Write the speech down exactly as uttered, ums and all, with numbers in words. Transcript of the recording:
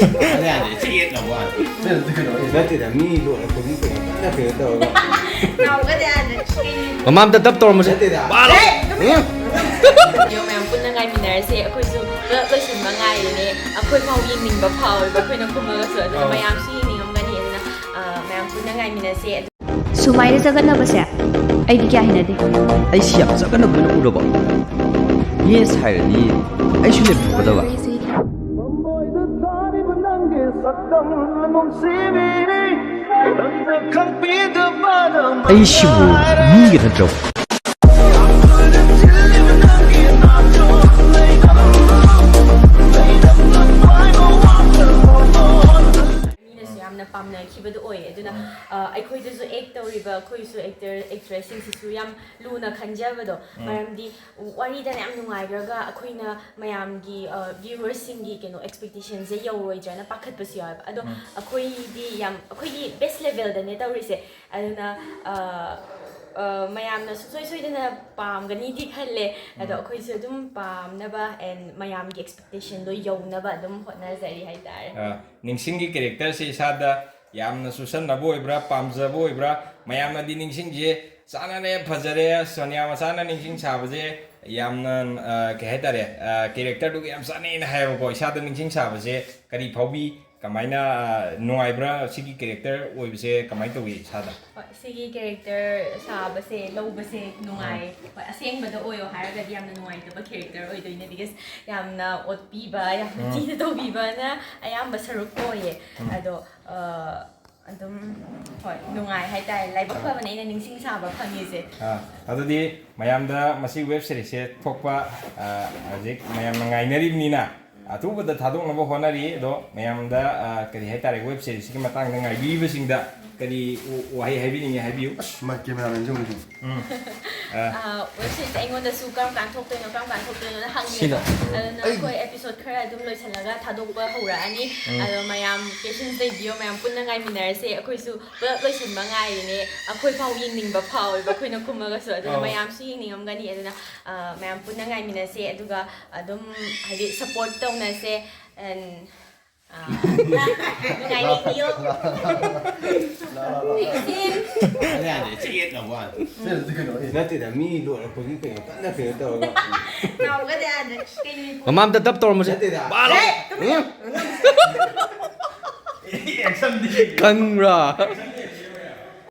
ꯑꯗꯨ ꯌꯥꯗꯦ, ꯆꯤꯛꯑꯦ ꯇꯧꯕ ꯋꯥꯅꯤ꯫ ꯅꯠꯇꯦꯗ, ꯃꯤ ꯂꯣꯟ ꯑꯩꯈꯣꯏꯒꯤ ꯀꯩꯅꯣ ꯀꯟꯅ ꯀꯩꯅꯣ ꯇꯧꯔꯒ꯫ ꯅꯥꯎꯒꯗꯤ ꯌꯥꯗꯦ꯫ ꯃꯃꯥ ꯑꯝꯇ ꯗꯞ ꯇꯧꯔꯝꯃꯁꯦ꯫ ꯅꯠꯇꯦꯗ꯫ ꯋꯥ ꯂꯥꯎ꯫ ꯍꯦ! ꯎꯝ꯫ ꯚꯤꯗꯤꯑꯣ ꯃꯌꯥꯝ ꯄꯨꯟꯅ ꯉꯥꯏꯃꯤꯟꯅꯔꯁꯦ꯫ ꯑꯩꯈꯣꯏꯁꯨ ꯄꯨꯂꯞ ꯂꯣꯏꯁꯤꯟꯕ ꯉꯥꯏꯔꯤꯅꯦ꯫ ꯑꯩꯈꯣꯏ ꯐꯥꯎ ꯌꯦꯡꯅꯤꯡꯕ ꯐꯥꯎꯋꯦꯕ ꯑꯩꯈꯣꯏꯅ ꯀꯨꯝꯃꯒꯁꯨ꯫ ꯑꯗꯨꯅ ꯑꯧ꯫ ꯃꯌꯥꯝꯁꯨ ꯌꯦꯡꯅꯤꯡꯉꯝꯒꯅꯤ꯫ ꯑꯗꯨꯅ, ꯑ, ꯃꯌꯥꯝ ꯄꯨꯟꯅ ꯉꯥꯏꯃꯤꯟꯅꯁꯦ꯫ ꯁꯨꯃꯥꯏꯅ ꯆꯒꯠꯅꯕꯁꯦ ꯑꯩꯗꯤ ꯀꯌꯥ ꯍꯩꯅꯗꯦ꯫ ꯑꯩꯁꯤ ꯌꯥꯝ ꯆꯒꯠꯅꯕ ꯑꯣꯏꯅ ꯎꯔꯕꯣ? ꯌꯦꯁ ꯍꯥꯏꯔꯗꯤ ꯑꯩꯁꯨ ꯂꯦꯞꯊꯣꯛꯀꯗꯕ꯫ ꯑꯩꯁꯤꯕꯨ ꯃꯤꯒ ꯅꯠꯇ꯭ꯔꯕ? ꯃꯤꯅꯁꯨ ꯌꯥꯝꯅ ꯄꯥꯝꯅꯈꯤꯕꯗꯣ ꯑꯣꯏꯌꯦ꯫ ꯑꯗꯨꯅ, ꯑ, ꯑꯩꯈꯣꯏꯗꯁꯨ ꯑꯦꯛ ꯇꯧꯔꯤꯕ ꯑꯩꯈꯣꯏꯁꯨ ꯑꯦꯛꯇꯔ ꯑꯦꯛꯇ꯭ꯔꯦꯁꯁꯤꯡꯁꯤꯁꯨ ꯌꯥꯝ ꯂꯨꯅ ꯈꯟꯖꯕꯗꯣ꯫ ꯎꯝ꯫ ꯃꯔꯝꯗꯤ ꯋꯥꯔꯤꯗꯅ ꯌꯥꯝ ꯅꯨꯡꯉꯥꯏꯈ꯭ꯔꯒ ꯑꯩꯈꯣꯏꯅ ꯃꯌꯥꯝꯒꯤ, ꯑ, ꯚ꯭ꯌꯨꯋꯔꯁꯤꯡꯒꯤ ꯀꯩꯅꯣ ꯑꯦꯛꯁꯄꯦꯛꯇꯦꯁꯟꯁꯦ ꯌꯧꯔꯣꯏꯗ꯭ꯔꯅ ꯄꯥꯈꯠꯄꯁꯨ ꯌꯥꯎꯋꯦꯕ꯫ ꯑꯗꯣ ꯎꯝ꯫ ꯑꯩꯈꯣꯏꯗꯤ ꯌꯥꯝ, ꯑꯩꯈꯣꯏꯒꯤ ꯕꯦꯁ ꯂꯦꯚꯦꯜꯗꯅꯦ ꯇꯧꯔꯤꯁꯦ꯫ ꯑꯗꯨꯅ, ꯑ, ꯑ, ꯃꯌꯥꯝꯅ ꯁꯨꯡꯁꯣꯏ ꯁꯣꯏꯗꯅ ꯄꯥꯝꯒꯅꯤꯗꯤ ꯈꯜꯂꯦ꯫ ꯑꯗꯣ ꯎꯝ꯫ ꯑꯩꯈꯣꯏꯁꯨ ꯑꯗꯨꯝ ꯄꯥꯝꯅꯕ and ꯃꯌꯥꯝꯒꯤ ꯑꯦꯛꯁꯄꯦꯛꯇꯦꯁꯟꯗꯣ ꯌꯧꯅꯕ ꯑꯗꯨꯝ ꯍꯣꯠꯅꯖꯔꯤ ꯍꯥꯏꯇꯥꯔꯦ꯫ ꯑ, ꯅꯤꯡꯁꯤꯡꯒꯤ ꯀꯦꯔꯦꯛꯇꯔꯁꯦ ꯏꯁꯥꯗ ꯌꯥꯝꯅ ꯆꯨꯁꯟꯅꯕ ꯑꯣꯏꯕ꯭ꯔꯥ, ꯄꯥꯝꯖꯕ ꯑꯣꯏꯕ꯭ꯔꯥ, ꯃꯌꯥꯝꯅꯗꯤ ꯅꯤꯡꯁꯤꯡꯁꯦ ꯆꯥꯟꯅꯔꯦ, ꯐꯖꯔꯦ, ꯁꯣꯅꯤꯌꯥ ꯃꯆꯥꯅ ꯅꯤꯡꯁꯤꯡ ꯁꯥꯕꯁꯦ ꯌꯥꯝꯅ, ꯑ, ꯀꯩ ꯍꯥꯏꯇꯥꯔꯦ, ꯑ, ꯀꯦꯔꯦꯛꯇꯔꯗꯨꯒ ꯌꯥꯝ ꯆꯥꯟꯅꯩꯅ ꯍꯥꯏꯌꯦꯕꯀꯣ꯫ ꯏꯁꯥꯗ ꯅꯤꯡꯁꯤꯡ ꯁꯥꯕꯁꯦ ꯀꯔꯤ ꯐꯥꯎꯕꯤ? ꯀꯃꯥꯏꯅ, ꯑ, ꯅꯨꯡꯉꯥꯏꯕ꯭ꯔꯥ? ꯁꯤꯒꯤ ꯀꯦꯔꯦꯛꯇꯔ ꯑꯣꯏꯕꯁꯦ ꯀꯃꯥꯏꯅ ꯇꯧꯏ ꯏꯁꯥꯗ? ꯍꯣꯏ, ꯁꯤꯒꯤ ꯀꯦꯔꯦꯛꯇꯔ ꯁꯥꯕꯁꯦ, ꯂꯧꯕꯁꯦ ꯅꯨꯡꯉꯥꯏ꯫ ꯑꯥ꯫ ꯍꯣꯏ, ꯑꯁꯦꯡꯕꯗ ꯑꯣꯏꯌꯣ ꯍꯥꯏꯔꯒꯗꯤ ꯌꯥꯝꯅ ꯅꯨꯡꯉꯥꯏꯇꯕ ꯀꯦꯔꯦꯛꯇꯔ ꯑꯣꯏꯗꯣꯏꯅꯦ, because ꯌꯥꯝꯅ ꯑꯣꯠꯄꯤꯕ, ꯌꯥꯝꯅ ꯎꯝ꯫ ꯊꯤꯅ ꯇꯧꯕꯤꯕꯅ ꯑꯌꯥꯝꯕ ꯁꯔꯨꯛ ꯑꯣꯏꯌꯦ꯫ ꯎꯝ꯫ ꯑꯗꯣ, ꯑ, ꯑꯗꯨꯝ, ꯍꯣꯏ, ꯅꯨꯡꯉꯥꯏ ꯍꯥꯏꯇꯥꯔꯦ꯫ ꯂꯥꯏꯕꯛ ꯑꯥ꯫ ꯐꯕꯅꯦ ꯑꯩꯅ ꯅꯤꯡꯁꯤꯡ ꯁꯥꯕ ꯐꯪꯉꯤꯁꯦ꯫ ꯑꯥ, ꯑꯗꯨꯗꯤ ꯃꯌꯥꯝꯗ ꯃꯁꯤ ꯋꯦꯕ ꯁꯤꯔꯤꯁꯁꯦ ꯊꯣꯛꯄ, ꯑ, ꯍꯧꯖꯤꯛ ꯃꯌꯥꯝꯅ ꯉꯥꯏꯅꯔꯤꯕꯅꯤꯅ, ꯑꯊꯨꯕꯗ ꯊꯥꯗꯣꯛꯅꯕ ꯍꯣꯠꯅꯔꯤ꯫ ꯑꯗꯣ ꯃꯌꯥꯝꯗ, ꯑ, ꯀꯔꯤ ꯍꯥꯏꯇꯥꯔꯦ, ꯋꯦꯕ ꯁꯤꯔꯤꯁꯀꯤ ꯃꯇꯥꯡꯗ ꯉꯥꯏꯕꯤꯔꯤꯕꯁꯤꯡꯗ ꯀꯔꯤ ꯋꯥ-, ꯋꯥꯍꯩ ꯍꯥꯏꯕꯤꯅꯤꯡꯉꯦ ꯍꯥꯏꯕꯤꯌꯨ꯫ ꯑꯁ, ꯃꯥ ꯀꯦꯃꯦꯔꯥꯃꯦꯟꯁꯦ ꯑꯃꯨꯛ ꯌꯦꯡꯉꯨ꯫ ꯎꯝ꯫ ꯑ, ꯑ, ꯋꯦꯕ ꯁꯤꯔꯤꯁ ꯑꯩꯉꯣꯟꯗꯁꯨ ꯀꯔꯝ ꯀꯥꯟ ꯊꯣꯛꯇꯣꯏꯅꯣ, ꯀꯔꯝ ꯀꯥꯟ ꯊꯣꯛꯇꯣꯏꯅꯣꯅ ꯍꯪꯉꯦꯕ꯫ ꯁꯤꯗ꯫ ꯑꯗꯨꯅ ꯑꯩ ꯑꯩꯈꯣꯏ ꯑꯦꯄꯤꯁꯣꯗ ꯈꯔ ꯑꯗꯨꯝ ꯂꯣꯏꯁꯤꯜꯂꯒ ꯊꯥꯗꯣꯛꯄ ꯍꯧꯔꯛꯑꯅꯤ꯫ ꯎꯝ꯫ ꯑꯗꯣ ꯃꯌꯥꯝ ꯄꯦꯁꯦꯟꯁ ꯂꯩꯕꯤꯌꯣ, ꯃꯌꯥꯝ ꯄꯨꯟꯅ ꯉꯥꯏꯃꯤꯟꯅꯔꯁꯦ꯫ ꯑꯩꯈꯣꯏꯁꯨ ꯄꯨꯂꯞ ꯂꯣꯏꯁꯤꯟꯕ ꯉꯥꯏꯔꯤꯅꯦ꯫ ꯑꯩꯈꯣꯏ ꯐꯥꯎ ꯌꯦꯡꯅꯤꯡꯕ ꯐꯥꯎꯋꯦꯕ ꯑꯩꯈꯣꯏꯅ ꯀꯨꯝꯃꯒꯁꯨ꯫ ꯑꯗꯨꯅ ꯑꯧ꯫ ꯃꯌꯥꯝꯁꯨ ꯌꯦꯡꯅꯤꯡꯉꯝꯒꯅꯤ꯫ ꯑꯗꯨꯅ, ꯑ, ꯃꯌꯥꯝ ꯄꯨꯟꯅ ꯉꯥꯏꯃꯤꯟꯅꯁꯦ꯫ ꯑꯗꯨꯒ ꯑꯗꯨꯝ ꯍꯥꯏꯗꯤ ꯁꯞꯄꯣꯔꯠ ꯇꯧꯅꯁꯦ꯫ And ꯅꯨꯡꯉꯥꯏꯔꯦ ꯏꯌꯣ꯫ ꯅꯠꯇꯦꯗ, ꯃꯤ ꯂꯣꯏꯔꯛꯄꯒꯤ ꯀꯩꯅꯣ ꯀꯟꯅ ꯀꯩꯅꯣ ꯇꯧꯔꯒ꯫ ꯅꯥꯎꯒꯗꯤ ꯑꯥꯗ ꯀꯩꯅꯣ꯫ ꯃꯃꯥꯝꯗ ꯗꯞ ꯇꯧꯔꯝꯕꯁꯦ꯫ ꯅꯠꯇꯦꯗ꯫ ꯕꯥ ꯂꯥꯎ꯫ ꯈꯪꯕ꯭ꯔꯥ?